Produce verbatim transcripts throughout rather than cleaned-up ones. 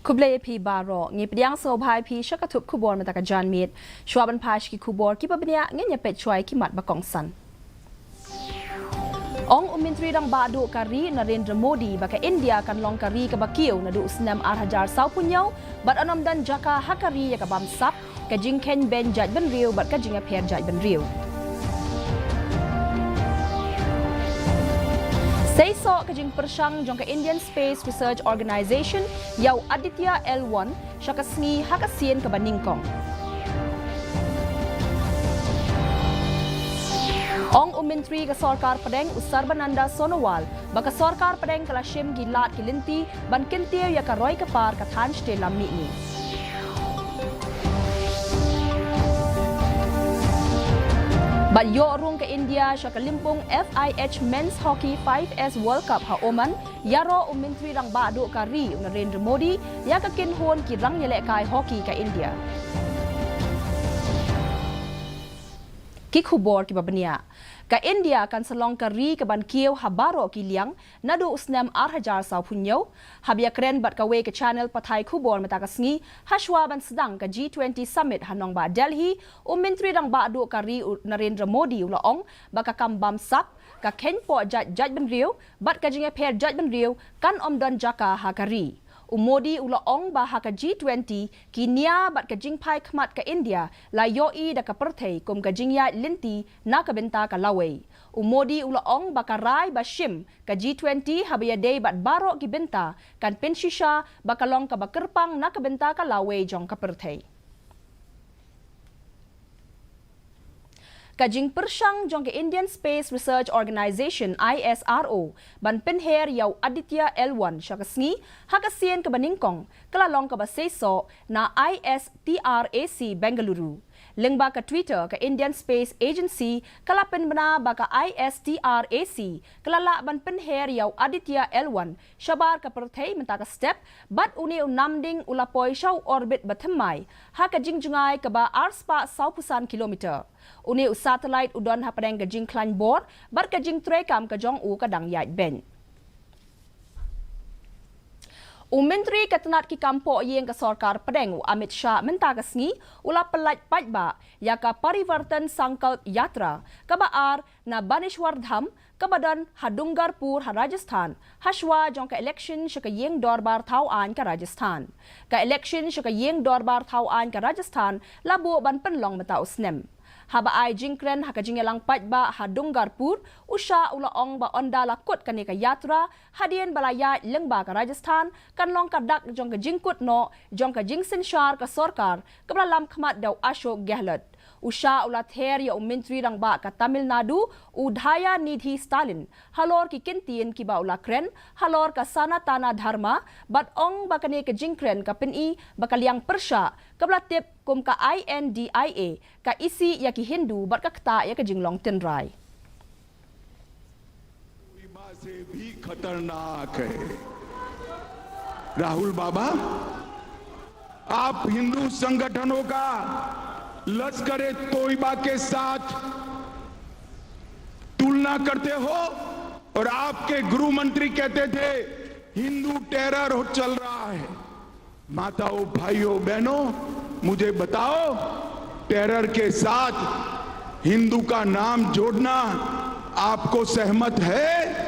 Khublei ïa phi baroh, ngi pdiang sngewbha ïa phi sha ka thup khubor mynta ka janmiet. Shuwa ban phai sha ki khubor kiba bniah, ngin ïa peit shuwa ïa ki mat ba kongsan. Ong u Myntri Rangbah Duh ka ri Narendra Modi ba ka India kan long ka ri kaba kiew naduh u snem ar hajar sawphew hynñiew, bad yn ym don jaka ha ka ri ïa ka bamsap, ka jingkheiñ beiñ jaitbynriew bad ka jingïapher jaitbynriew. Seisoh ka jingpyrshang jong ka Indian Space Research Organisation ïa u Aditya L one sha ka sngi ha ka sien kaba nyngkong. Ong u Myntri ka Sorkar Pdeng u Sarbananda Sonowal ba ka Sorkar Pdeng ka la shim ki lad ki lynti ban kyntiew ïa ka roi ka par ka thaiñ shatei lam mihngi. Bad ïoh rung ka India sha ka lympung F I H Men's Hockey five S World Cup ha Oman, ïaroh u Myntri Rangbah Duh ka ri u Narendra Modi ïa ka kynhun ki rangïalehkai hockey ka India. Ki khubor kiba bniah. Ka India kan sa long ka ri kaban kiew ha baroh ki liang naduh u snem ar hajar sawphew hynñiew. Haba ïakren bad kawei ka channel pathai khubor mynta ka sngi, ha shuwa ban sdang ka G twenty Summit ha nongbah Delhi, u Myntri Rangbah Duh ka ri u Narendra Modi u la ong ba ka kam bamsap, ka kheiñpoh jait jaitbynriew bad ka jingïapher jaitbynriew kan ym don jaka ha ka ri. U Modi u la ong ba ha ka G twenty, ki nia bad ka jingphai khmat ka India la ïohi da ka pyrthei kum ka jingïaid lynti na ka bynta ka lawei. U Modi u la ong ba ka rai ba shim ka G twenty haba ïadei bad baroh ki bynta kan pynshisha ba ka long kaba kyrpang na ka bynta ka lawei jong ka pyrthei. Ka jingpyrshang jong ka Indian Space Research Organisation, I S R O, ban pynher ïa u Aditya L one sha ka sngi ha ka sien kaba nyngkong ka la long kaba seisoh na I S T R A C Bengaluru. Lyngba ka Twitter, ka Indian Space Agency ka la pynbna ba ka I S T R A C ka la lah ban pynher ïa u Aditya L one shabar ka pyrthei mynta ka step, bad une u namding u la poi sha u orbit bathymmai ha ka jingjngai kaba arspah sawphew san kilometer. Une u satellite u don hapdeng ka jingkhlaiñ bor bad ka jingtreikam ka jong u ka dang ïaid beiñ. U Myntri ka tnat ki kam pohïing ka Sorkar Pdeng u Amit Shah mynta ka sngi u la pyllait paidbah ïa ka Parivartan Sankalp Yatra kaba ar na Baneshwar Dham, kaba don ha Dungarpur ha Rajasthan, ha shuwa jong ka election sha ka Ïing Dorbar Thaw Aiñ ka Rajasthan. Ka election sha ka Ïing Dorbar Thaw Aiñ ka Rajasthan la buh ban pynlong mynta u snem. Haba ai jingkren ha ka jingïalang paidbah ha Dungarpur, u Shah u la ong ba ynda la kut kane ka yatra, hadien ba la ïaid lyngba ka Rajasthan, kan long ka dak jong ka jingkut noh jong ka jingsynshar ka sorkar kaba la lam khmat da u Ashok Gehlot. U Shah u la ther ïa u Myntri Rangbah ka Tamil Nadu, u Dayanithi Stalin, halor ki kyntien kiba u la kren halor ka Sanatana Dharma, bad ong ba kane ka jingkren ka pyni ba ka liang pyrshah kaba la tip kum ka I N D I A ka isih ïa ki Hindu bad ka ktah ïa ka jinglong tynrai. कोई माँ से भी खतरनाक है। राहुल बाबा, आप हिंदू संगठनों का लश्कर ए तोयबा के साथ तुलना करते हो और आपके गृह मंत्री कहते थे हिंदू टेरर हो चल रहा है। माताओं, भाइयों, बहनों, मुझे बताओ, टेरर के साथ हिंदू का नाम जोड़ना आपको सहमत है?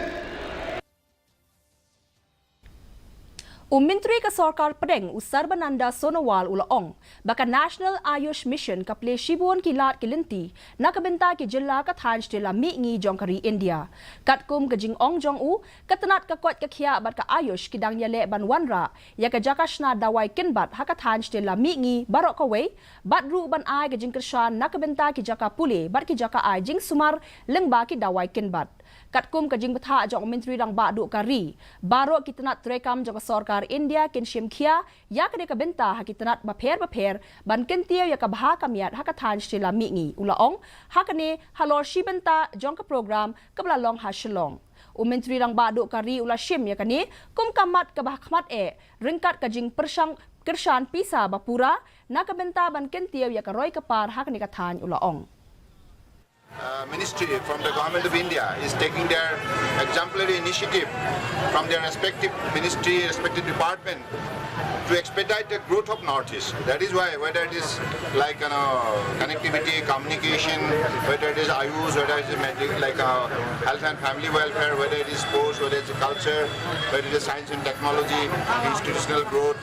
U Myntri ka Sorkar Pdeng, u Sarbananda Sonowal u la ong ba ka National Ayush Mission ka plie shibun ki lad ki lynti na ka bynta ki jylla ka thaiñ shatei lam mihngi jong ka ri India. Katkum ka jingong jong u, ka tnat ka koit ka khiah bad ka Ayush ki dang ïaleh ban wanrah ïa ka jaka shna dawai kynbat ha ka thaiñ shatei lam mihngi baroh kawei, bad ruh ban ai ka jingkyrshan na ka bynta ki jaka pule bad ki jaka ai jingsumar lyngba ki dawai kynbat. Katkum ka jingbthah jong u Myntri Rangbah Duh ka ri, baroh ki tnat treikam jong ka sorkar India kin shim khia ïa kane ka bynta ha ki tnat bapher bapher ban kyntiew ïa ka bha ka miat ha ka thaiñ shatei lam mihngi, u la ong, ha kane halor shi bynta jong ka program kaba la long ha Shillong. U Myntri Rangbah Duh ka ri u la shim ïa kane kum ka mat kaba ha khmat eh ryngkat ka jingpyrshang kyrshan pisa ba pura na ka bynta ban kyntiew ïa ka roi ka par ha kane ka thaiñ, u la ong. Uh, ministry from the Government of India is taking their exemplary initiative from their respective ministry, respective department to expedite the growth of Northeast. That is why, whether it is like, you know, connectivity, communication, whether it is Ayush, whether it is medic-, like, uh, health and family welfare, whether it is sports, whether it is culture, whether it is science and technology, institutional growth,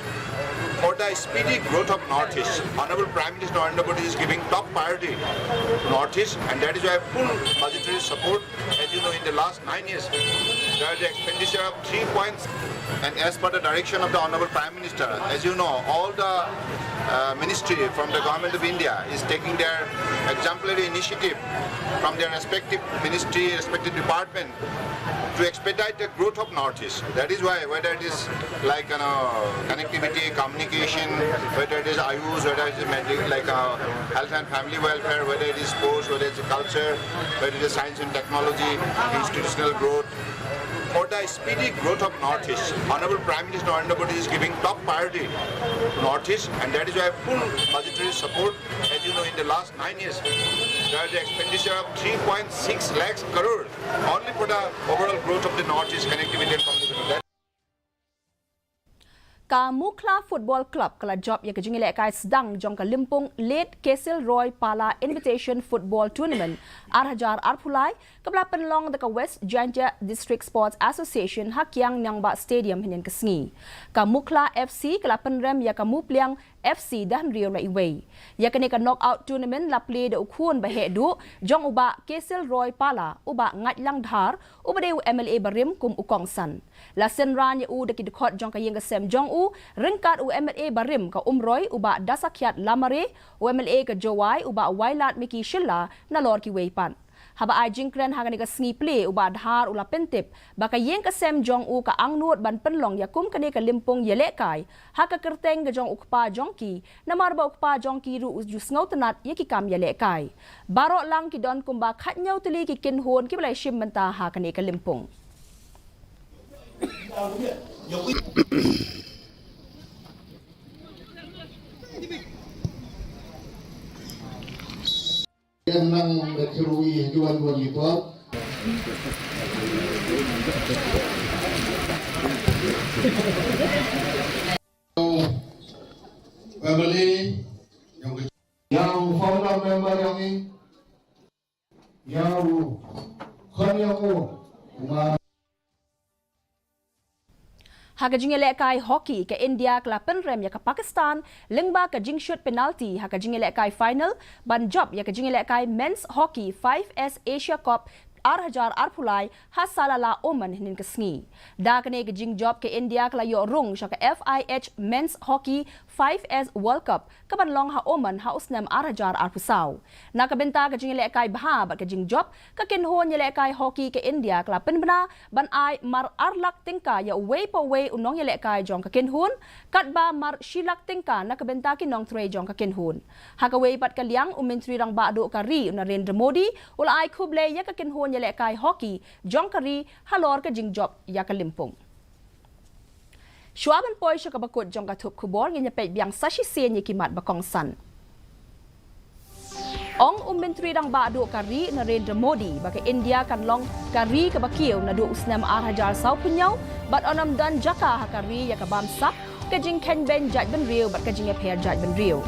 for the speedy growth of Northeast, Honorable Prime Minister Narendra Modi is giving top priority to Northeast, and that is why full budgetary support. As you know, in the last nine years, there is expenditure of three points. And as per the direction of the Honorable Prime Minister, as you know, all the uh, ministry from the Government of India is taking their exemplary initiative from their respective ministry, respective department to expedite the growth of Northeast. That is why, whether it is like, you know, connectivity, communication, whether it is Ayush, whether it is medic-, like, uh, health and family welfare, whether it is sports, whether it is culture, whether it is science and technology, institutional growth, for the speedy growth of Northeast, Honorable Prime Minister Narendra Modi is giving top priority to Northeast, and that is why full budgetary support. As you know, in the last nine years, there is expenditure of three point six lakhs crore only for the overall growth of the Northeast connectivity and communication. Ka Mukhla Football Club ka la jop ïa ka jingïalehkai sdang jong ka lympung Late Kesil Roy Pala Invitation Football Tournament ar hajar arphew lai, kaba la pynlong da ka West Jaintia District Sports Association ha Kiang Nangbah Stadium hynnin ka sngi. Ka Mukhla F C ka la pynrem ïa ka Mupliang F C da hynriew la iwei. Ïa kane ka knockout tournament la plie da u khun ba heh duh jong u Bah Kesil Roy Pala, u Bah Ngaitlang Dhar, uba dei u M L A barim kum u kongsan. La synran ïa u da ki dkhot jong ka ïing ka sem jong u, ryngkat u M L A barim ka Umroi, u Bah Dasakhiat Lamare, u M L A ka Jowai, u Bah Wailadmiki Shylla, nalor kiwei pat. Haba ai jingkren ha kane ka sngi plie, u Bah Dhar u la pyntip ba ka ïing ka sem jong u ka angnud ban pynlong ïa kum kane ka lympung ïalehkai ha ka kyrteng ka jong u kpa jong ki, namar ba u kpa jong ki ruh u ju sngewtynnat ïa ki kam ïalehkai. Baroh lang ki don kumba khatñiew tylli ki kynhun kiba la shim bynta ha kane ka lympung. Yang nang da kyrwi juan juan gitu. Family, yang ke- Yang founder member yang ni, yang kon yang u, ma- Ha ka jingïalehkai hockey, ka India ka la pynrem ïa ka Pakistan lyngba ka jingshut penalty ha ka jingïalehkai final ban jop ïa ka jingïalehkai Men's Hockey Five S Asia Cup ar hajar arphew lai ha Salalah, Oman hynnin ka sngi. Da kane ka jingjop, ka India ka la ïoh rung sha ka F I H Men's Hockey Five S World Cup kaban long ha Oman ha u snem ar hajar arphew saw. Na ka bynta ka jingïalehkai bha bad ka jingjop, ka kynhun ïalehkai hockey ka India ka la pynbna ban ai mar ar lak tyngka ïa uwei pa uwei u nongïalehkai jong ka kynhun, katba mar shi lak tyngka na ka bynta ki nongtrei jong ka kynhun. Ha kawei pat ka liang, u Myntri Rangbah Duh ka ri, u Narendra Modi, u la ai khublei ïa ka kynhun ïalehkai hockey jong ka ri halor ka jingjop ïa ka lympung. Shuwa ban poi sha kaba kut jong ka thup khubor, ngin ïa peit biang sa shisien ïa ki mat ba kongsan. Ong u Myntri Rangbah Duh ka ri, Narendra Modi, ba ka India kan long ka ri kaba kiew naduh u snem ar hajar sawphew hynñiew, bad yn ym don jaka ha ka ri ïa ka bamsap, ka jingkheiñbeiñ jaitbynriew bad ka jingïapher jaitbynriew.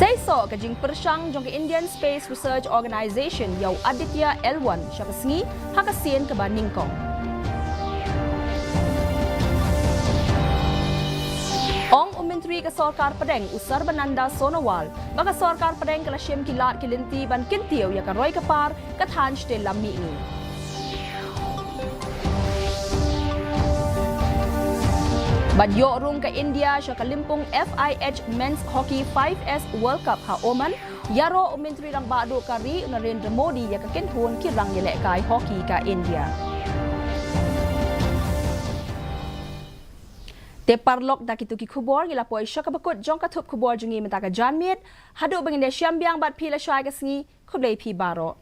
Seisoh ka jingpyrshang jong ka Indian Space Research Organisation ïa u Aditya L one sha ka sngi ha ka sien kaba nyngkong. Ong u Myntri ka Sorkar Pdeng, u Sarbananda Sonowal, ba ka Sorkar Pdeng ka la shim ki lad ki lynti ban kyntiew ïa ka roi ka par ka thaiñ shatei lam mihngi. Bad ïoh rung ka India sha ka lympung F I H Men's Hockey Five S World Cup ha Oman, ïaroh u Myntri Rangbah Duh ka ri, u Narendra Modi, ïa ka kynhun ki rangïalehkai hockey ka India. Te paralok, da kito ki khubor ngi la poi sha kaba kut jong ka thup khubor jong ngi mynta ka janmiet. Haduh ba ngin ïashem biang bad phi lashai ka sngi, khublei phi baroh.